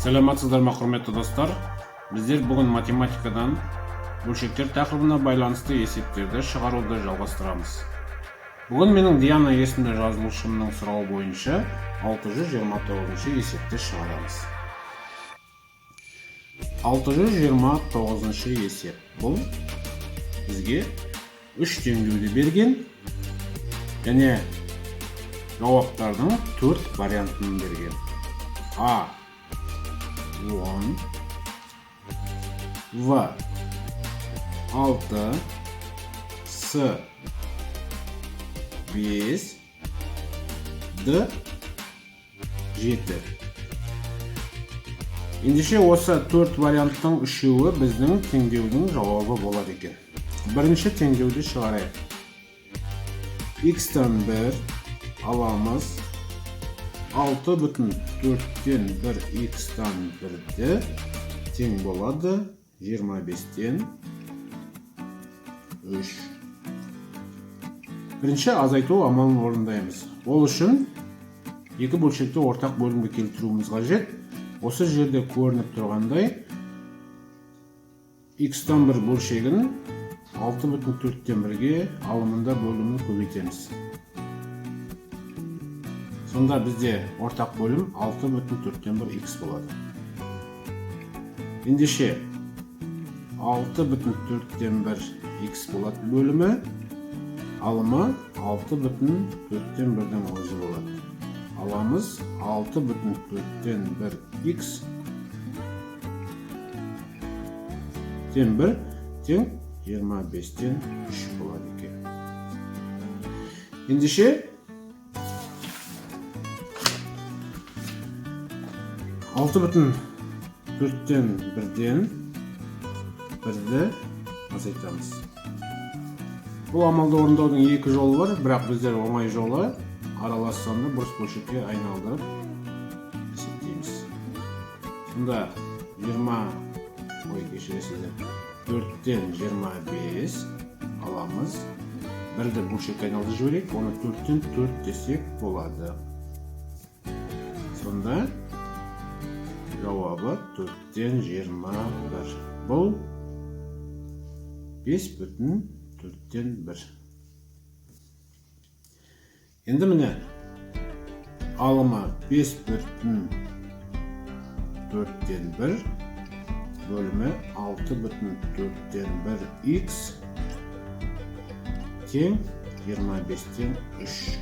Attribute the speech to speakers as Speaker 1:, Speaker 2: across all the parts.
Speaker 1: Сәлеметсіздер ме, құрметті достар? Біздер бүгін математикадан бөлшектер тақырыбына байланысты есептерді шығаруды жалғастырамыз. Бүгін менің Диана есімді жазылушымның сұрауы бойынша 629 есепті шығарамыз. 629 есеп. Бұл бізге үш теңдеуді берген және жауаптардың төрт вариантын берген. А 10, В 6, С 5, Д 7. Ендеше осы төрт варианттың үшеуі біздің теңдеудің жауабы болады екен. Бірінші теңдеуді шығарайық. X-тан 1 аламыз 6,4-тен 1 x-тан 1-ді тең болады 25-тен 3. Бірінші азайту амалын орындаймыз. Ол үшін екі бөлшекті ортақ бөлімге келтіруіміз қажет. Осы жерде көрініп тұрғандай, x-тан 1 бөлшегін 6,4-тен 1-ге алымында бөлімін көбейтеміз. Сонда бізде ортақ бөлім 6,4-тен 1 x болады. Ендеше 6,4-тен 1 x болады бөлімі, алымы 6,4-тен 1-дің өзі болады. Аламыз 6,4-тен 1 x тең 1 тең 25-тен 3 болады екен. Ендеше 6,4-тен 1-ден 1-ді азайтамыз. Бұл амалды орындаудың екі жолы бар, бірақ біздер оңай жолы аралас санды бұрыс бөлшекке айналдырып есептейміз. Сонда 20, ой, кешіресіздер, 4-тен 25 аламыз. 1-ді бөлшекке айналдырып жіберейік, оны 4-тен 4 десек болады. Сонда жауабы 4-тен 21. Бұл 5,4-тен 1. Енді міне, алымы 5,4-тен 1, бөлімі 6,4-тен 1 x тең 25-тен 3.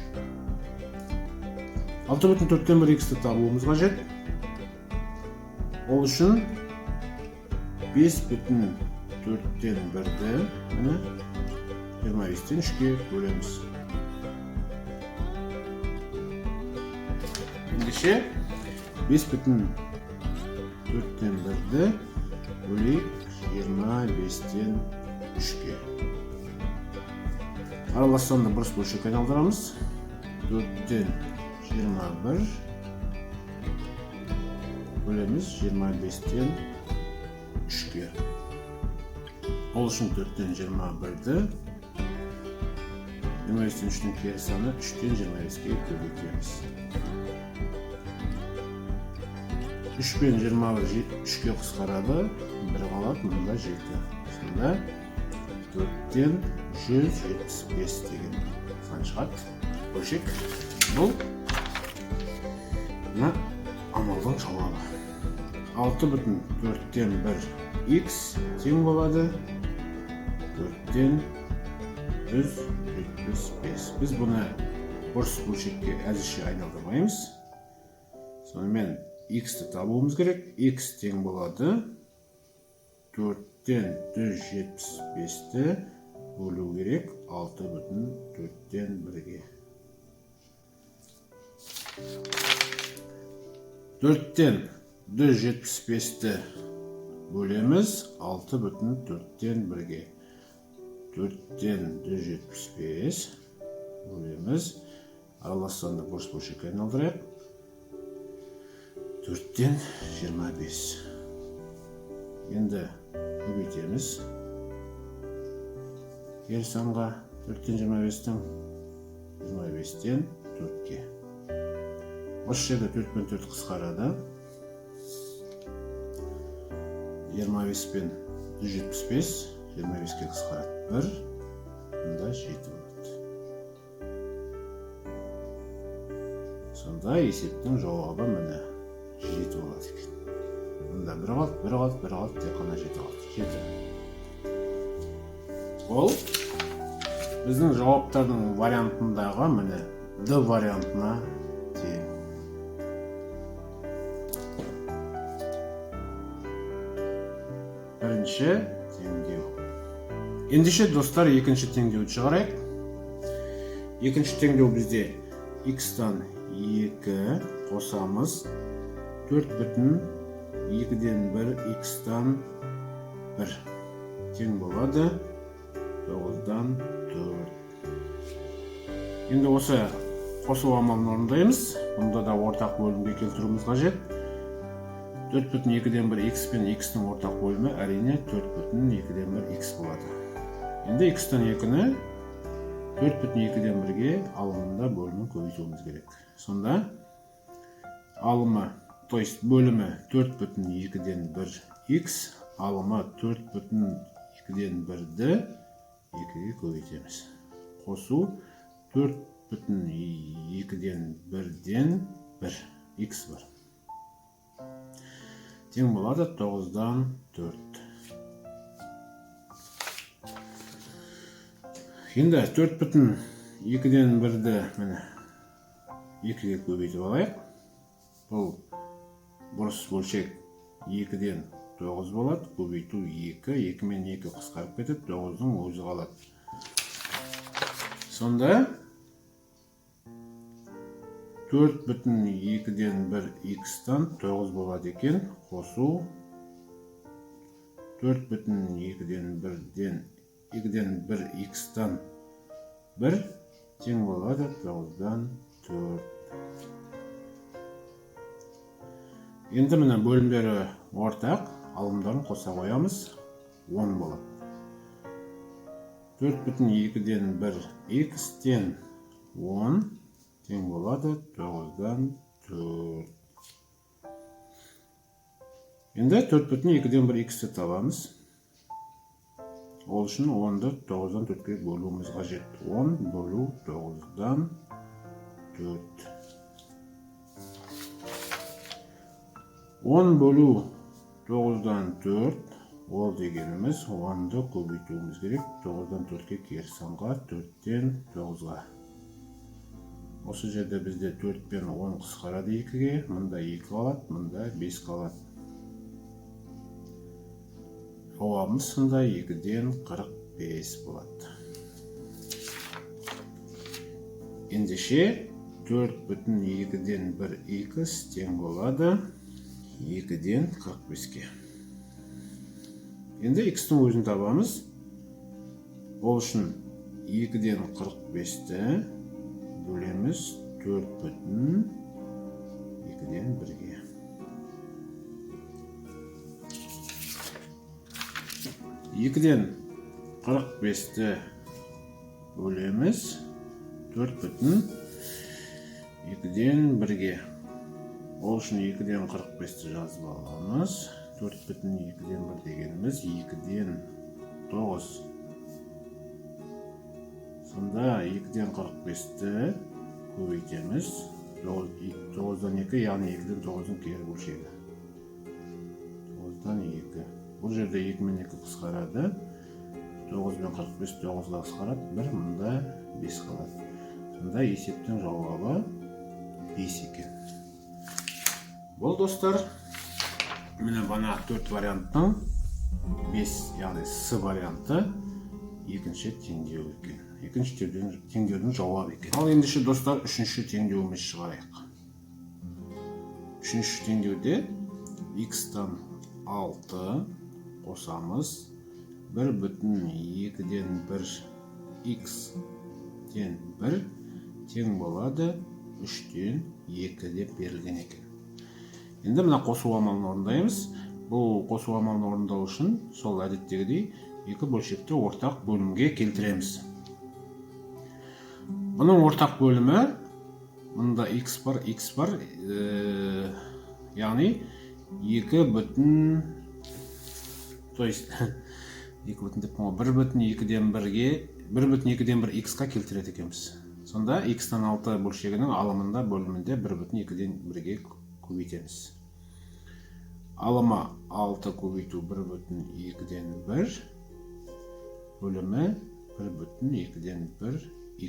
Speaker 1: 6,4-тен 1 x-ті табуымыз қажет. Ол үшін 5,4-тен 1-ді міне 25-тен 3-ке бөлеміз. Ендеше 5,4-тен 1-ді бөлейік 25-тен 3-ке. Аралас санды бұрыс бөлшекке айналдырамыз. 4-тен 21 бөлеміз 25-тен 3-ке. Ол үшін 4-тен 21-ді 25-тен 3-тің кері саны 3-тен 25-ке көбейтеміз. 3 пен 21 3-ке қысқарады, 1 қалады, мұнда 7. Сонда 4-тен 175 деген сан шығады. Бөлшек. Бұл мына амалдың жауабы. 6,4-тен 1 x тең болады 4-тен 175. Біз бұны бұрыс бөлшекке әзірше айналдырмаймыз. Сонымен x-ті табуымыз керек. X тең болады 4-тен 175-ті бөлу керек 6,4-тен 1-ге. 4-тен 175-ті бөлеміз 6,4-тен 1-ге. 4-тен 175 бөлеміз. Аралас санды бұрыс бөлшекке айналдырайық. 4-тен 25. Енді көбейтеміз. Кері санға 4-тен 25-тің 25-тен 4-ке. Осы жерде 4 пен 4 қысқарады. 25 пен 175 25-ке қысқарады. 1, мұнда 7 болады. Сонда есептің жауабы міне 7 болады екен. Мұнда 1 қалды, 1 қалды, 1 қалды, тек қана 7 қалды. 7. Ол біздің жауаптардың вариантындағы міне Д вариантына тең. Бірінші теңдеу. Ендеше, достар, екінші теңдеуді шығарайық. Екінші теңдеу бізде x-тан 2 қосамыз 4,2 x-тан 1 тең болады 9-дан 4. Енді осы қосу амалын орындаймыз. Бұнда да ортақ бөлімге келтіруіміз қажет. 4,2 x пен x-тің ортақ бөлімі әрине 4,2 x болады. Енді x-тан 2-ні 4,2-ге алымында бөлімін көбейтуіміз керек. Сонда алымы, то есть бөлімі 4,2 x, алымы 4,2-ді 2-ге көбейтеміз. Қосу 4,2-ден 1 x бар. Тең болады 9-дан 4. Енді 4,2-ді міне 2-ге көбейтіп алайық. Бұл бұрыс бөлшек 2-ден 9 болады. Көбейту 2, 2 мен 2 қысқарып кетеді, 9-дың өзі қалады. Сонда 4,2 x-тан 9 болады екен. Қосу 4,2-ден 2-ден 1 x-тан 1 тең болады 9-дан 4. Енді міне бөлімдері ортақ, алымдарын қоса қоямыз, 10 болады. 4,2 x-тен 10 тең болады 9-дан 4. Енді 4,2 x-ті табамыз. Ол үшін 10-ды 9-дан 4-ке бөлуіміз қажет. 10 бөлу 9-дан 4. 10 бөлу 9-дан 4, ол дегеніміз 10-ды көбейтуіміз керек. 9-дан 4-ке кері санға, 4-тен 9-ға. Осы жерде бізде 4 пен 10 қысқарады 2-ге, мында 2 қалады, мында 5 қалады. Жауабымыз сонда 2-ден 45 болады. Ендеше 4,2 x тең болады 2-ден 45-ке. Енді x-тің өзін табамыз. Ол үшін 2-ден 45-ті бөлеміз 4,2-ге. 2-ден 45-ті бөлеміз 4,2-ге. Ол үшін 2-ден 45-ті жазып аламыз. 4,2 дегеніміз 2-ден 9. Сонда 2-ден 45-ті көбейтеміз. 9-дан 2, яғни 2-ден 9-дың кері бөлшегі. 9-дан 2. Бұл жерде 2 мен 2 қысқарады. 9 мен 45 9-ға қысқарады. 1, мұнда 5 қалады. Сонда есептің жауабы 5 екен. Бұл, достар, міне бана 4 варианттың 5, яғни С варианты екінші теңдеу екен. Екінші теңдеудің жауабы екен. Ал ендеше, достар, үшінші теңдеуіміз шығарайық. Үшінші теңдеуде x-тан 6 қосамыз 1,2 x-тен 1 тең болады 3-тен 2 деп берілген екен. Енді мына қосу амалын орындаймыз. Бұл қосу амалын орындау үшін сол әдеттегідей екі бөлшекті ортақ бөлімге келтіреміз. Бұның ортақ бөлімі мында x бар, x бар, яғни екі бүтін То есть 2 бүтін деп қой, 1,2-ге, 1,2 х-қа келтіреді екенбіз. Сонда х-тан 6 бөлшегінің алымында, бөлімінде 1,2-ге көбейтеміз. Алымы 6 көбейту 1,2, бөлімі 1,2 х.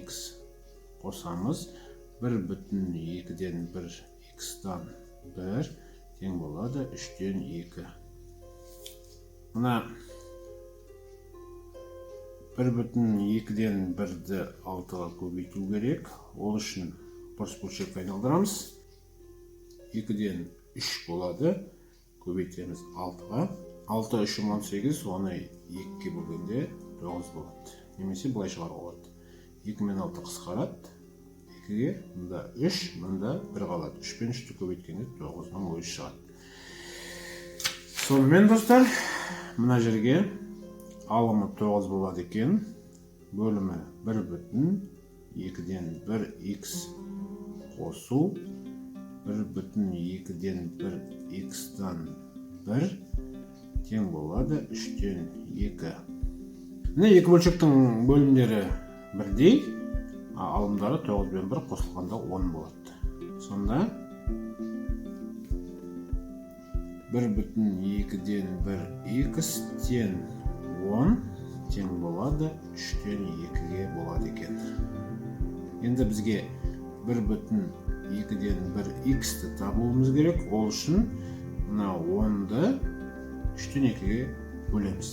Speaker 1: Қосамыз, 1,2 х-тан 1 тең болады 3-тен 2. Мына 1,2-ді 6-ға көбейту керек. Ол үшін бұрыс бөлшекке айналдырамыз. 2-ден 3 болады. Көбейтеміз 6-ға. 6 3 18, оны 2-ге бөлгенде 9 болады. Немесе былай шығаруға болады. 2 мен 6 қысқарады. 2-ге мында 3, мында 1 қалады. 3 пен 3-ті көбейткенде 9-ның өзі шығады. Сонымен, достар, мына жерге алымы 9 болады екен. Бөлімі 1,2 х қосу 1,2 х-тан 1 тең болады 3-тен 2. Міне, екі бөлшектің бөлімдері бірдей, алымдары 9 бен 1 қосылғанда 10 болады. Сонда 1,2 х тең 10 тең болады 3-тен 2-ге болады екен. Енді бізге 1,2 х-ті табуымыз керек. Ол үшін мына 10-ды 3-тен 2-ге бөлеміз.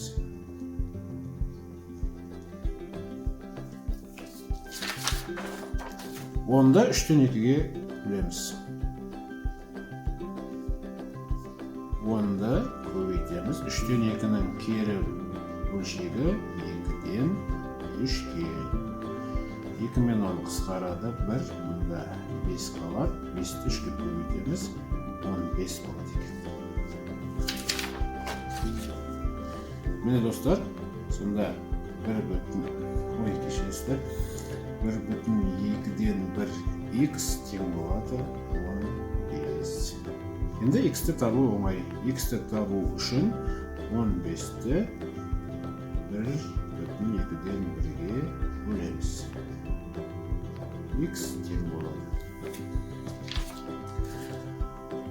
Speaker 1: 10-ды 3-тен 2-ге бөлеміз. 10-ды көбейтеміз. 3-тен 2-нің кері бөлшегі 2-ден 3-ге. 2 мен 10 қысқарады, 1, мында 5 қалады. 5-ті 3-ге көбейтеміз, 15 болады екен. Міне, достар, сонда 1 бүтін, ой, кешіресіздер, 1,2 х тең болады 15. Енді х-ті табу оңай. Х-ті табу үшін 15-ті 1,2-ге бөлеміз. Х тең болады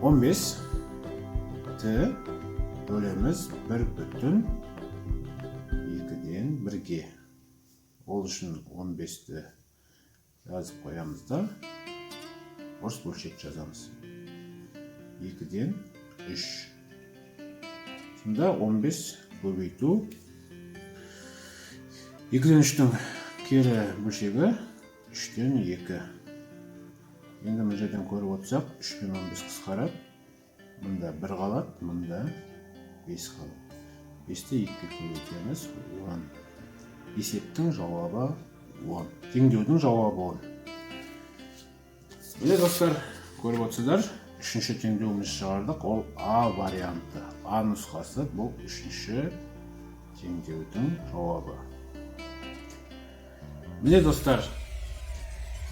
Speaker 1: 15 ті бөлеміз 1,2-ге. Ол үшін 15-ті жазып қоямыз да, бұрыс бөлшек жазамыз. 2-ден 3. Сонда 15 көбейту 2-ден 3-тің кері бөлшегі 3-тен 2. Енді мына жерден көріп отырсақ, 3 пен 15 қысқарады. Мында 1 қалады, мында 5 қалады. 5-ті 2-ге көбейтеміз, 10. Есептің жауабы 10. Теңдеудің жауабы 10. Міне, достар, көріп отырсыздар, үшінші теңдеуімізді шығардық. Ол А варианты. А нұсқасы бұл үшінші теңдеудің жауабы. Міне, достар,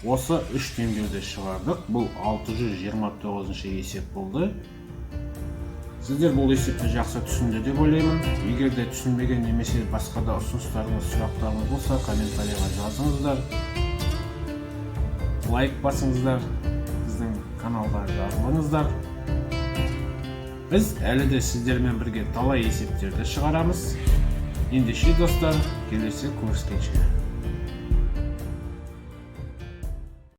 Speaker 1: осы үш теңдеуді шығардық. Бұл 629 есеп болды. Сіздер бұл есепті жақсы түсінді деп ойлаймын. Егер де түсінбеген немесе басқа да ұсыныстарыңыз, сұрақтарыңыз болса, комментарийға жазыңыздар. Лайк басыңыздар, біздің каналға жазылыңыздар. Біз әлі де сіздермен бірге талай есептерді шығарамыз. Ендеше, достар, келесі көріскенше.